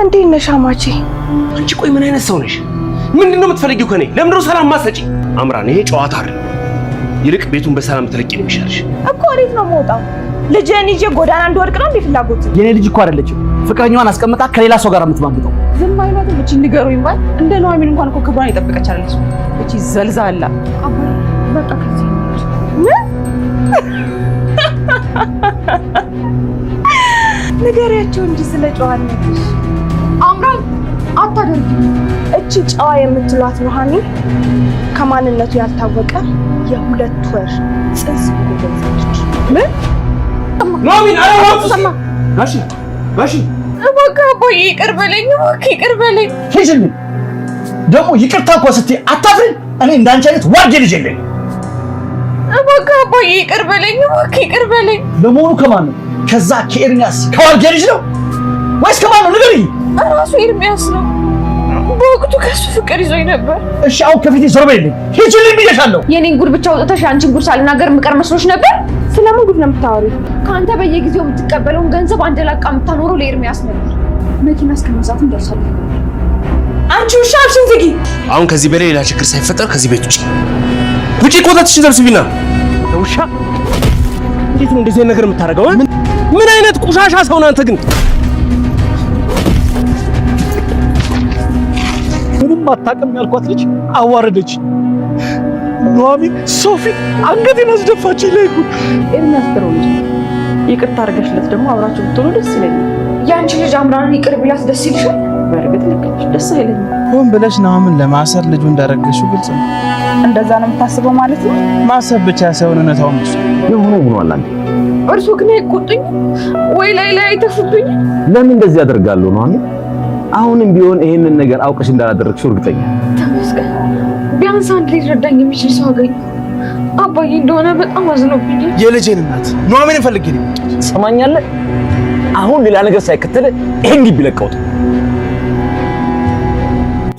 እንዴት ነሽ አማቼ? አንቺ ቆይ ምን አይነት ሰው ነሽ? ምንድን ነው የምትፈልጊው ከኔ? ለምንድን ነው ሰላም ማትሰጪ? አምራን፣ ይሄ ጨዋታ አይደለም። ይልቅ ቤቱን በሰላም ትለቂ ነው የሚሻልሽ። እኮ ወዴት ነው የምወጣው? ልጅህን ይዤ ጎዳና እንድወድቅ ነው እንዴ ፍላጎት? የኔ ልጅ እኮ አይደለችም። ፍቅረኛዋን አስቀምጣ ከሌላ ሰው ጋር የምትማግጠው። ዝም አይሏትም። እቺ ንገሩኝ ባል እንደ ኑሐሚን እንኳን እኮ ክብሯን የጠበቀች አይደለች። እቺ ዘልዛላ። በቃ ከዚህ ምን ንገሪያቸው እንጂ ስለ ጨዋነትሽ። አምራን አታደርጊም። እቺ ጨዋ የምትሏት ኑሐሚን ከማንነቱ ያልታወቀ የ2 ወር ጽንስ ይዛለች። ምን ኑሐሚን? ኧረ ጋሺ ጋሺ፣ እባክህ አባዬ ይቅር በለኝ፣ እባክህ ይቅር በለኝ። ሂጂልኝ። ደግሞ ይቅርታ እኮ ስትይ አታፍሪም? እኔ እንዳንቺ አይነት ዋርጌ ልጅ የለኝም። እባክህ አባዬ ይቅር በለኝ፣ እባክህ ይቅር በለኝ። ለመሆኑ ከማን ነው? ከዛ ከኤርሚያስ ከዋርጌ ልጅ ነው ወይስ ከማን ነው? ንገሪኝ። እራሱ ኤርሚያስ ነው። በወቅቱ ከሱ ፍቅር ይዞኝ ነበር። እሺ አሁን ከፊቴ ዞር በይልኝ። ሂጂልኝ ብዬሻለሁ። የኔን ጉድ ብቻ አውጥተሽ የአንቺን ጉድ ሳልናገር የምቀር መስሎሽ ነበር? ስለምን ጉድ ነው የምታወሪው? ከአንተ በየጊዜው የምትቀበለውን ገንዘብ አንድ ላቃ የምታኖረው ለኤርሚያስ ነበር። መኪና እስከ መግዛትም ደርሳለሁ። አንቺ ውሻ አፍሽን ዝጊ። አሁን ከዚህ በላይ ሌላ ችግር ሳይፈጠር ከዚህ ቤት ውጪ ውጪ። ቆጣትሽን ሰብስቢና ውሻ፣ እንዴት ነው እንደዚህ ነገር የምታደርገው? ምን አይነት ቆሻሻ ሰው ነህ አንተ ግን? ምንም አታውቅም ያልኳት ልጅ አዋረደች። ኑሐሚን ሰው ፊት አንገቴን አስደፋችኝ። ላይ ኤርሚያስ ጥሩ ልጅ ነው። ይቅርታ አድርገሽለት ደግሞ አብራችሁ ብትሆኑ ደስ ይለኛል። የአንቺ ልጅ አምራንን ይቅር ቢላት ደስ ይልሻል? በእርግጥ ልክ ነሽ፣ ደስ አይለኝም። ሆን ብለሽ ናሆምን ለማሰር ልጁ እንዳረገሽው ግልጽ ነው። እንደዛ ነው የምታስበው ማለት ነው? ማሰብ ብቻ ሳይሆን እውነታውም እሱ የሆነ ሆኗል። አንዴ እርሱ ግን አይቆጡኝ ወይ ላይ ላይ አይተፉብኝ። ለምን እንደዚህ ያደርጋሉ ነው? አሁንም ቢሆን ይሄንን ነገር አውቀሽ እንዳላደረግሽው እርግጠኛ። ተመስገን፣ ቢያንስ አንድ ሊረዳኝ የሚችል ሰው አገኘሁ። አባዬ እንደሆነ በጣም አዝኖብኛል። የልጄን እናት ኑሐሚንን ፈልጌ ነው የመጣሁት። ትሰማኛለህ? አሁን ሌላ ነገር ሳይከተል ይሄን ግቢ ለቀውት።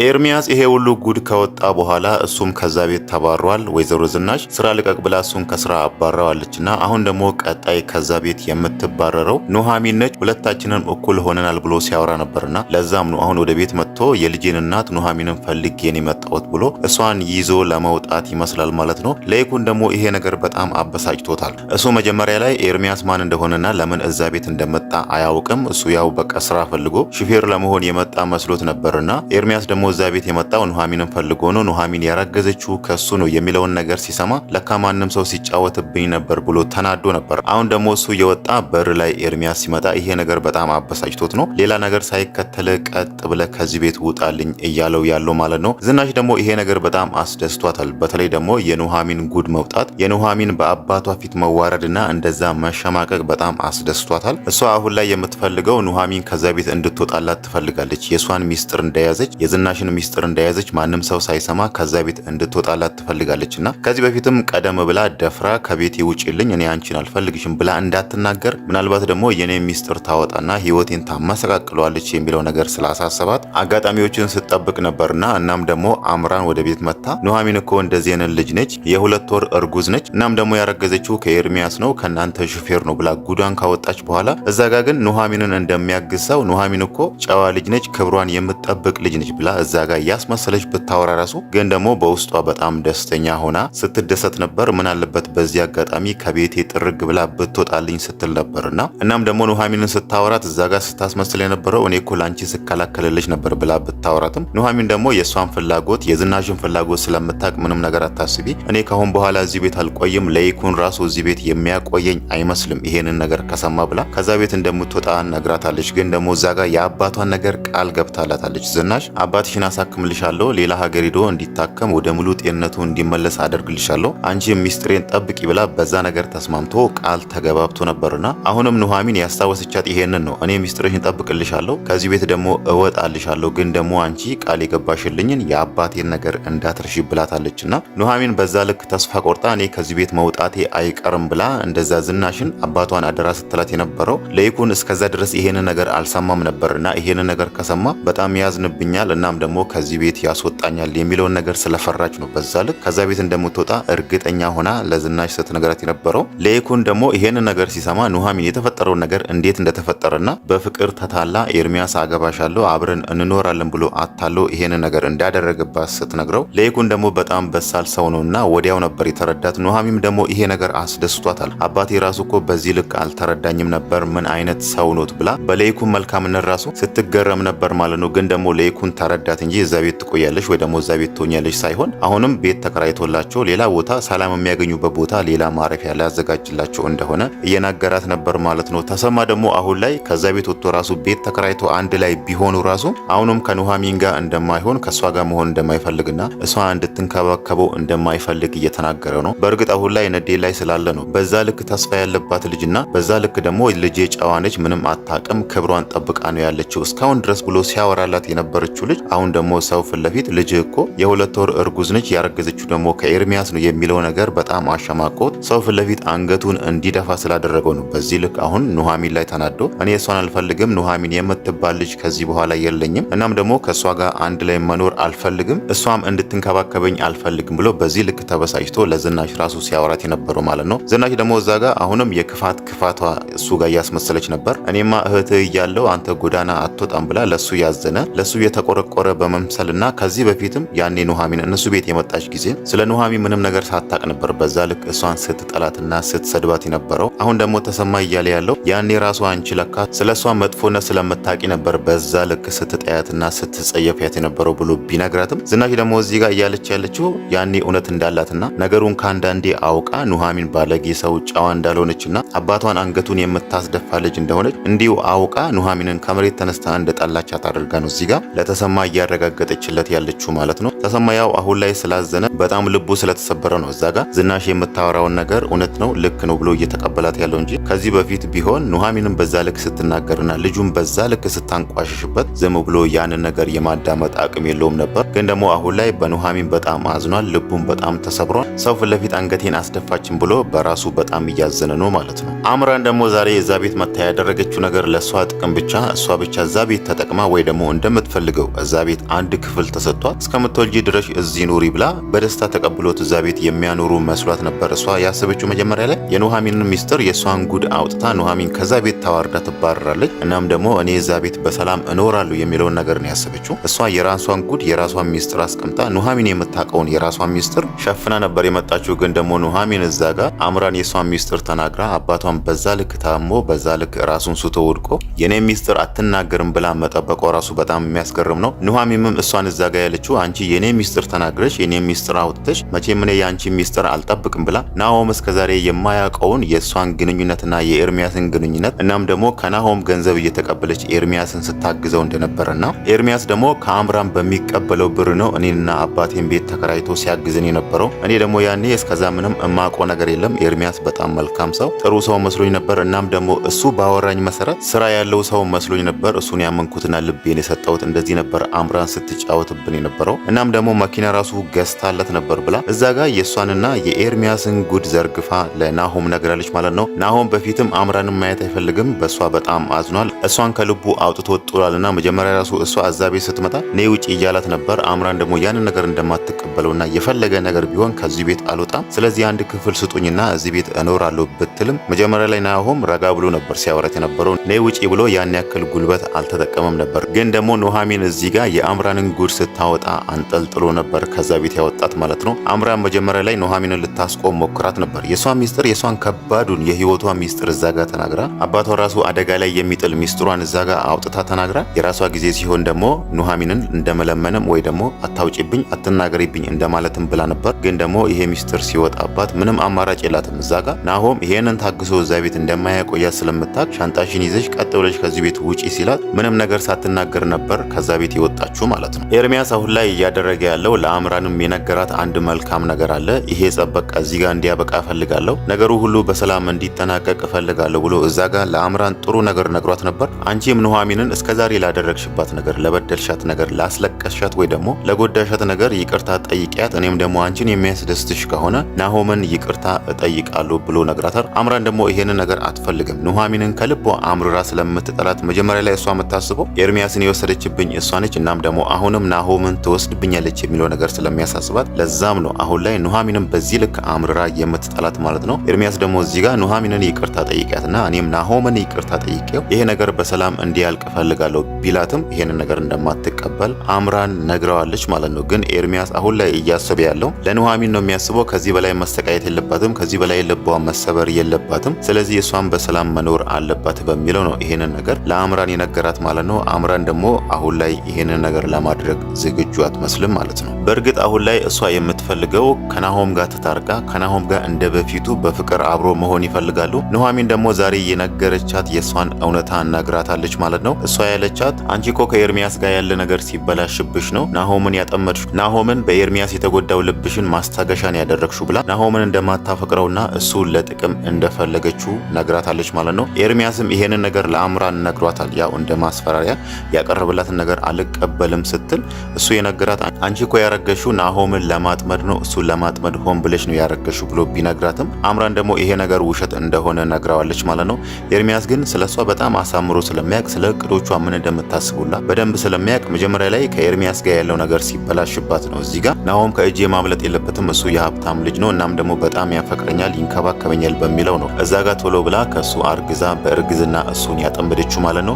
ኤርሚያስ ይሄ ሁሉ ጉድ ከወጣ በኋላ እሱም ከዛ ቤት ተባሯል። ወይዘሮ ዝናሽ ስራ ልቀቅ ብላ እሱን ከስራ አባረዋለችና አሁን ደግሞ ቀጣይ ከዛ ቤት የምትባረረው ኑሐሚን ነች። ሁለታችንም እኩል ሆነናል ብሎ ሲያወራ ነበርና ለዛም ነው አሁን ወደ ቤት መጥቶ የልጄን እናት ኑሐሚንን ፈልጌን የመጣሁት ብሎ እሷን ይዞ ለመውጣት ይመስላል ማለት ነው። ለይኩን ደግሞ ይሄ ነገር በጣም አበሳጭቶታል። እሱ መጀመሪያ ላይ ኤርሚያስ ማን እንደሆነና ለምን እዛ ቤት እንደመጣ አያውቅም። እሱ ያው በቃ ስራ ፈልጎ ሹፌር ለመሆን የመጣ መስሎት ነበርና ኤርሚያስ ደግሞ እዛ ቤት የመጣው ኑሐሚንን ፈልጎ ነው፣ ኑሐሚን ያረገዘችው ከሱ ነው የሚለውን ነገር ሲሰማ ለካ ማንም ሰው ሲጫወትብኝ ነበር ብሎ ተናዶ ነበር። አሁን ደግሞ እሱ የወጣ በር ላይ ኤርሚያስ ሲመጣ ይሄ ነገር በጣም አበሳጭቶት ነው። ሌላ ነገር ሳይከተል ቀጥ ብለ ከዚህ ቤት ውጣልኝ እያለው ያለው ማለት ነው። ዝናሽ ደግሞ ይሄ ነገር በጣም አስደስቷታል። በተለይ ደግሞ የኑሐሚን ጉድ መውጣት፣ የኑሐሚን በአባቷ ፊት መዋረድና እንደዛ መሸማቀቅ በጣም አስደስቷታል። እሷ አሁን ላይ የምትፈልገው ኑሐሚን ከዛ ቤት እንድትወጣላት ትፈልጋለች። የእሷን ሚስጥር እንደያዘች፣ የዝናሽን ሚስጥር እንደያዘች ማንም ሰው ሳይሰማ ከዛ ቤት እንድትወጣላት ትፈልጋለች። እና ከዚህ በፊትም ቀደም ብላ ደፍራ ከቤቴ ውጪልኝ፣ እኔ አንቺን አልፈልግሽም ብላ እንዳትናገር፣ ምናልባት ደግሞ የኔ ሚስጥር ታወጣና ህይወቴን ታመሰቃቅለዋለች የሚለው ነገር ስላሳሰባት አጋጣሚዎችን ስትጠብቅ ነበርና እናም ደግሞ አምራን ወደ ቤት መታ ኑሐሚን እኮ እንደዚህ አይነት ልጅ ነች፣ የ2 ወር እርጉዝ ነች፣ እናም ደግሞ ያረገዘችው ከኤርሚያስ ነው፣ ከእናንተ ሹፌር ነው ብላ ጉዷን ካወጣች በኋላ እዛ ጋ ግን ኑሐሚንን እንደሚያግዝ ሰው ኑሐሚን እኮ ጨዋ ልጅ ነች፣ ክብሯን የምትጠብቅ ልጅ ነች ብላ እዛ ጋር እያስመሰለች ብታወራ ራሱ ግን ደግሞ በውስጧ በጣም ደስተኛ ሆና ስትደሰት ነበር። ምን አለበት በዚህ አጋጣሚ ከቤቴ ጥርግ ብላ ብትወጣልኝ ስትል ነበርና እናም ደግሞ ኑሐሚንን ስታወራት እዛ ጋር ስታስመስል የነበረው እኔ እኮ ላንቺ ስከላከልልሽ ነበር ብላ ብታወራትም ኑሐሚን ደግሞ የእሷን ፍላጎት፣ የዝናሽን ፍላጎት ስለምታውቅ ምንም ነገር አታስቢ፣ እኔ ካሁን በኋላ እዚህ ቤት አልቆይም፣ ለይኩን ራሱ እዚህ ቤት የሚያቆየኝ አይመስልም ይሄንን ነገር ከሰማ ብላ ከዛ ቤት እንደምትወጣ ነግራታለች። ግን ደግሞ እዛ ጋር የአባቷን ነገር ቃል ገብታላታለች። ዝናሽ አባትሽን አሳክምልሻለሁ፣ ሌላ ሀገር ሄዶ እንዲታከም ወደ ሙሉ ጤንነቱ እንዲመለስ አደርግልሻለሁ፣ አንቺ ሚስጥሬን ጠብቂ ብላ በዛ ነገር ተስማምቶ ቃል ተገባብቶ ነበርና አሁንም ኑሐሚን ያስታወሰቻት ይሄንን ነው። እኔ ሚስጥርሽን ጠብቅልሻለሁ፣ ከዚህ ቤት ደግሞ እወጣልሻለሁ፣ ግን ደግሞ አንቺ ቃል የገባሽልኝን የአባቴን ነገር እንዳትርሺ ብላታለችና ኑሐሚን በዛ ልክ ተስፋ ቆርጣ እኔ ከዚህ ቤት መውጣቴ አይቀርም ብላ እንደዛ ዝናሽን አባቷን አደራ ስትላት የነበረው ለይኩን እስከዛ ድረስ ይሄንን ነገር አልሰማም ነበርና ይሄንን ነገር ከሰማ በጣም ያዝንብኛል፣ እናም እናም ደግሞ ከዚህ ቤት ያስወጣኛል የሚለውን ነገር ስለፈራች ነው በዛ ልክ ከዛ ቤት እንደምትወጣ እርግጠኛ ሆና ለዝናሽ ስትነግራት የነበረው። ለይኩን ደግሞ ይሄንን ነገር ሲሰማ ኑሐሚን የተፈጠረውን ነገር እንዴት እንደተፈጠረና በፍቅር ተታላ ኤርሚያስ አገባሻለሁ አብረን እንኖራለን ብሎ አታሎ ይሄንን ነገር እንዳደረገባት ስትነግረው ለይኩን ደግሞ በጣም በሳል ሰው ነውና ወዲያው ነበር የተረዳት። ኑሐሚም ደግሞ ይሄ ነገር አስደስቷታል። አባቴ ራሱ እኮ በዚህ ልክ አልተረዳኝም ነበር፣ ምን አይነት ሰው ኖት ብላ በለይኩን መልካምነት ራሱ ስትገረም ነበር ማለት ነው። ግን ደግሞ ለይኩን ተረዳት እንጂ እዛ ቤት ትቆያለሽ ወይ ደግሞ እዛ ቤት ትሆኛለሽ ሳይሆን አሁንም ቤት ተከራይቶላቸው ሌላ ቦታ ሰላም የሚያገኙበት ቦታ ሌላ ማረፊያ ሊያዘጋጅላቸው እንደሆነ እየናገራት ነበር ማለት ነው። ተሰማ ደግሞ አሁን ላይ ከዛ ቤት ወጥቶ ራሱ ቤት ተከራይቶ አንድ ላይ ቢሆኑ ራሱ አሁንም ከኑሐሚን ጋር እንደማይሆን ከእሷ ጋር መሆን እንደማይፈልግና እሷ እንድትንከባከበው እንደማይፈልግ እየተናገረ ነው። በእርግጥ አሁን ላይ ነዴ ላይ ስላለ ነው። በዛ ልክ ተስፋ ያለባት ልጅና በዛ ልክ ደግሞ ልጄ ጨዋነች፣ ምንም አታውቅም፣ ክብሯን ጠብቃ ነው ያለችው እስካሁን ድረስ ብሎ ሲያወራላት የነበረችው ልጅ አሁን ደግሞ ሰው ፊት ለፊት ልጅ እኮ የ2 ወር እርጉዝ ነች፣ ያረገዘችው ደግሞ ከኤርሚያስ ነው የሚለው ነገር በጣም አሸማቆት ሰው ፊት ለፊት አንገቱን እንዲደፋ ስላደረገው ነው። በዚህ ልክ አሁን ኑሐሚን ላይ ተናዶ እኔ እሷን አልፈልግም፣ ኑሐሚን የምትባል ልጅ ከዚህ በኋላ የለኝም፣ እናም ደግሞ ከእሷ ጋር አንድ ላይ መኖር አልፈልግም፣ እሷም እንድትንከባከበኝ አልፈልግም ብሎ በዚህ ልክ ተበሳጭቶ ለዝናሽ ራሱ ሲያወራት የነበረው ማለት ነው። ዝናሽ ደግሞ እዛ ጋር አሁንም የክፋት ክፋቷ እሱ ጋር እያስመሰለች ነበር። እኔማ እህትህ እያለው አንተ ጎዳና አትወጣም ብላ ለሱ ያዘነ ለሱ የተቆረቆረ በመምሰልና ከዚህ በፊትም ያኔ ኑሐሚን እነሱ ቤት የመጣች ጊዜ ስለ ኑሐሚን ምንም ነገር ሳታቅ ነበር በዛ ልክ እሷን ስትጠላትና ስትሰድባት የነበረው። አሁን ደግሞ ተሰማ እያለ ያለው ያኔ ራሱ አንቺ ለካ ስለ እሷ መጥፎነት ስለምታቂ ነበር በዛ ልክ ስትጠያትና ስትጸየፊያት የነበረው ብሎ ቢነግራትም ዝናሽ ደግሞ እዚህ ጋር እያለች ያለችው ያኔ እውነት እንዳላትና ነገሩን ከአንዳንዴ አውቃ ኑሐሚን ባለጌ ሰው ጨዋ እንዳልሆነችና አባቷን አንገቱን የምታስደፋ ልጅ እንደሆነች እንዲሁ አውቃ ኑሐሚንን ከመሬት ተነስታ እንደጠላቻት አድርጋ ነው እዚህ ጋር ለተሰማ እያረጋገጠችለት ያለችው ማለት ነው። ተሰማ ያው አሁን ላይ ስላዘነ በጣም ልቡ ስለተሰበረ ነው እዛ ጋር ዝናሽ የምታወራውን ነገር እውነት ነው ልክ ነው ብሎ እየተቀበላት ያለው እንጂ ከዚህ በፊት ቢሆን ኑሐሚንን በዛ ልክ ስትናገርና ልጁን በዛ ልክ ስታንቋሽሽበት ዝም ብሎ ያንን ነገር የማዳመጥ አቅም የለውም ነበር። ግን ደግሞ አሁን ላይ በኑሐሚን በጣም አዝኗል። ልቡን በጣም ተሰብሯል። ሰው ፊት ለፊት አንገቴን አስደፋችን ብሎ በራሱ በጣም እያዘነ ነው ማለት ነው። አምራን ደግሞ ዛሬ እዛ ቤት መታ ያደረገችው ነገር ለእሷ ጥቅም ብቻ እሷ ብቻ እዛ ቤት ተጠቅማ ወይ ደግሞ እንደምትፈልገው እዛ ቤት አንድ ክፍል ተሰጥቷት እስከምትወልጂ ድረሽ እዚህ ኑሪ ብላ በደስታ ተቀብሎት እዛ ቤት የሚያኖሩ መስሏት ነበር። እሷ ያሰበችው መጀመሪያ ላይ የኑሐሚንን ሚስጥር የእሷን ጉድ አውጥታ ኑሐሚን ከዛ ቤት ተዋርዳ ትባረራለች፣ እናም ደግሞ እኔ እዛ ቤት በሰላም እኖራለሁ የሚለውን ነገር ነው ያሰበችው። እሷ የራሷን ጉድ የራሷን ሚስጥር አስቀምጣ ኑሐሚን የምታውቀውን የራሷን ሚስጥር ሸፍና ነበር የመጣችው። ግን ደግሞ ኑሐሚን እዛ ጋር አምራን የእሷን ሚስጥር ተናግራ አባቷን በዛ ልክ ታሞ በዛ ልክ ራሱን ስቶ ወድቆ የኔ ሚስጥር አትናገርም ብላ መጠበቋ ራሱ በጣም የሚያስገርም ነው። ኑሐሚንም እሷን እዛ ጋ ያለችው አንቺ የኔ ሚስጥር ተናግረሽ የኔ ሚስጥር አውጥተሽ መቼም እኔ የአንቺ ሚስጥር አልጠብቅም ብላ ናሆም እስከዛሬ የማያውቀውን የእሷን ግንኙነትና የኤርሚያስን ግንኙነት እናም ደግሞ ከናሆም ገንዘብ እየተቀበለች ኤርሚያስን ስታግዘው እንደነበረና ኤርሚያስ ደግሞ ከአምራን በሚቀበለው ብር ነው እኔንና አባቴን ቤት ተከራይቶ ሲያግዝን የነበረው። እኔ ደግሞ ያኔ እስከዛ ምንም እማውቀው ነገር የለም። ኤርሚያስ በጣም መልካም ሰው፣ ጥሩ ሰው መስሎኝ ነበር። እናም ደግሞ እሱ ባወራኝ መሰረት ስራ ያለው ሰው መስሎኝ ነበር። እሱን ያመንኩትና ልቤን የሰጠሁት እንደዚህ ነበር አምራን ስትጫወትብን የነበረው። እናም ደግሞ መኪና ራሱ ገዝታለት ነበር ብላ እዛ ጋር የእሷንና የኤርሚያስን ጉድ ዘርግፋ ለናሆም ነግራለች ማለት ነው። ናሆም በፊትም አምራንን ማየት አይፈልግም። በእሷ በጣም አዝኗል። እሷን ከልቡ አውጥቶ ጥሏልና መጀመሪያ ራሱ እሷ እዛ ቤት ስትመጣ ነይ ውጭ እያላት ነበር። አምራን ደግሞ ያንን ነገር እንደማትቀበለውና የፈለገ ነገር ቢሆን ከዚህ ቤት አልወጣም፣ ስለዚህ አንድ ክፍል ስጡኝና እዚህ ቤት እኖራለሁ ብትልም መጀመሪያ ላይ ናሆም ረጋ ብሎ ነበር ሲያወራት የነበረው። ነይ ውጪ ብሎ ያን ያክል ጉልበት አልተጠቀመም ነበር። ግን ደግሞ ኑሐሚን እዚህ ጋር የአምራንን ጉድ ስታወጣ አንጠልጥሎ ነበር ከዛ ቤት ያወጣት ማለት ነው። አምራን መጀመሪያ ላይ ኑሐሚንን ልታስቆም ሞክራት ነበር። የሷ ሚስጥር የሷን ከባዱን የህይወቷ ሚስጥር እዛ ጋር ተናግራ አባቷ ራሱ አደጋ ላይ የሚጥል ሚስጥሯን እዛ ጋር አውጥታ ተናግራ የራሷ ጊዜ ሲሆን ደግሞ ኑሐሚንን እንደመለመንም ወይ ደግሞ አታውጪብኝ አትናገሪብኝ እንደማለትም ብላ ነበር። ግን ደግሞ ይሄ ሚስጥር ሲወጣባት ምንም አማራጭ የላትም። እዛ ጋር ናሆም ይሄንን ታግሶ እዛ ቤት እንደማያቆያት ስለምታቅ ሻንጣሽን ይዘሽ ቀጥ ብለሽ ከዚህ ቤት ውጪ ሲላት ምንም ነገር ሳትናገር ነበር ከዛ ቤት የወጣችው ማለት ነው። ኤርሚያስ አሁን ላይ እያደረገ ያለው ለአምራንም የነገራት አንድ መልካም ነገር አለ። ይሄ ጸብ በቃ እዚህ ጋር እንዲያበቃ እፈልጋለሁ፣ ነገሩ ሁሉ በሰላም እንዲጠናቀቅ እፈልጋለሁ ብሎ እዛ ጋር ለአምራን ጥሩ ነገር ነግሯት ነበር። አንቺም ኑሐሚንን እስከዛሬ ላደረግሽባት ነገር፣ ለበደልሻት ነገር፣ ላስለቀስሻት ወይ ደግሞ ለጎዳሻት ነገር ይቅርታ ጠይቂያት፣ እኔም ደግሞ አንቺን የሚያስደስትሽ ከሆነ ናሆምን ይቅርታ እጠይቃለሁ ብሎ ነግራታል። አምራን ደግሞ ይሄንን ነገር አትፈልግም። ኑሐሚንን ከልቧ አምርራ ስለምትጠላት መጀመሪያ ላይ እሷ የምታስበው ኤርሚያስን የወሰደችብኝ እሷ ነች፣ እናም እናም ደግሞ አሁንም ናሆምን ትወስድብኛለች የሚለው ነገር ስለሚያሳስባት ለዛም ነው አሁን ላይ ኑሐሚንን በዚህ ልክ አምርራ የምትጠላት ማለት ነው። ኤርሚያስ ደግሞ እዚህ ጋር ኑሐሚንን ይቅርታ ጠይቂያትና እኔም ናሆምን ይቅርታ ጠይቄው ይሄ ነገር በሰላም እንዲያልቅ እፈልጋለሁ ቢላትም ይሄንን ነገር እንደማትቀበል አምራን ነግረዋለች ማለት ነው። ግን ኤርሚያስ አሁን ላይ እያሰበ ያለው ለኑሐሚን ነው የሚያስበው። ከዚህ በላይ መሰቃየት የለባትም፣ ከዚህ በላይ ልቧ መሰበር የለባትም። ስለዚህ እሷን በሰላም መኖር አለባት በሚለው ነው ይሄንን ነገር ለአምራን የነገራት ማለት ነው። አምራን ደግሞ አሁን ላይ ይሄንን ነገር ለማድረግ ዝግጁ አትመስልም ማለት ነው። በእርግጥ አሁን ላይ እሷ የምትፈልገው ከናሆም ጋር ተታርቃ ከናሆም ጋር እንደ በፊቱ በፍቅር አብሮ መሆን ይፈልጋሉ። ኑሐሚን ደግሞ ዛሬ የነገረቻት የእሷን እውነታ ነግራታለች ማለት ነው። እሷ ያለቻት አንቺ እኮ ከኤርሚያስ ጋር ያለ ነገር ሲበላሽብሽ ነው ናሆምን ያጠመድሽ፣ ናሆምን በኤርሚያስ የተጎዳው ልብሽን ማስታገሻን ያደረግሽው ብላ ናሆምን እንደማታፈቅረውና እሱ ለጥቅም እንደፈለገችው ነግራታለች ማለት ነው። ኤርሚያስም ይሄንን ነገር ለአምራን ነግሯታል። ያው እንደ ማስፈራሪያ ያቀረበላትን ነገር አልቀበልም ስትል እሱ የነገራት አንቺ እኮ ያረገሽው ናሆምን ለማጥመድ ነው፣ እሱን ለማጥመድ ሆን ብለሽ ነው ያረገሽው ብሎ ቢነግራትም አምራን ደግሞ ይሄ ነገር ውሸት እንደሆነ ነግረዋለች ማለት ነው። ኤርሚያስ ግን ስለሷ በጣም አሳምሮ ስለሚያውቅ ስለ እቅዶቿ ምን እንደምታስቡላ በደንብ ስለሚያውቅ መጀመሪያ ላይ ከኤርሚያስ ጋር ያለው ነገር ሲበላሽባት ነው እዚህ ጋር ናሆም ከእጄ ማምለጥ የለበትም እሱ የሀብታም ልጅ ነው፣ እናም ደግሞ በጣም ያፈቅረኛል፣ ይንከባከበኛል በሚለው ነው እዛ ጋር ቶሎ ብላ ከእሱ አርግዛ በእርግዝና እሱን ያጠመደችው ማለት ነው።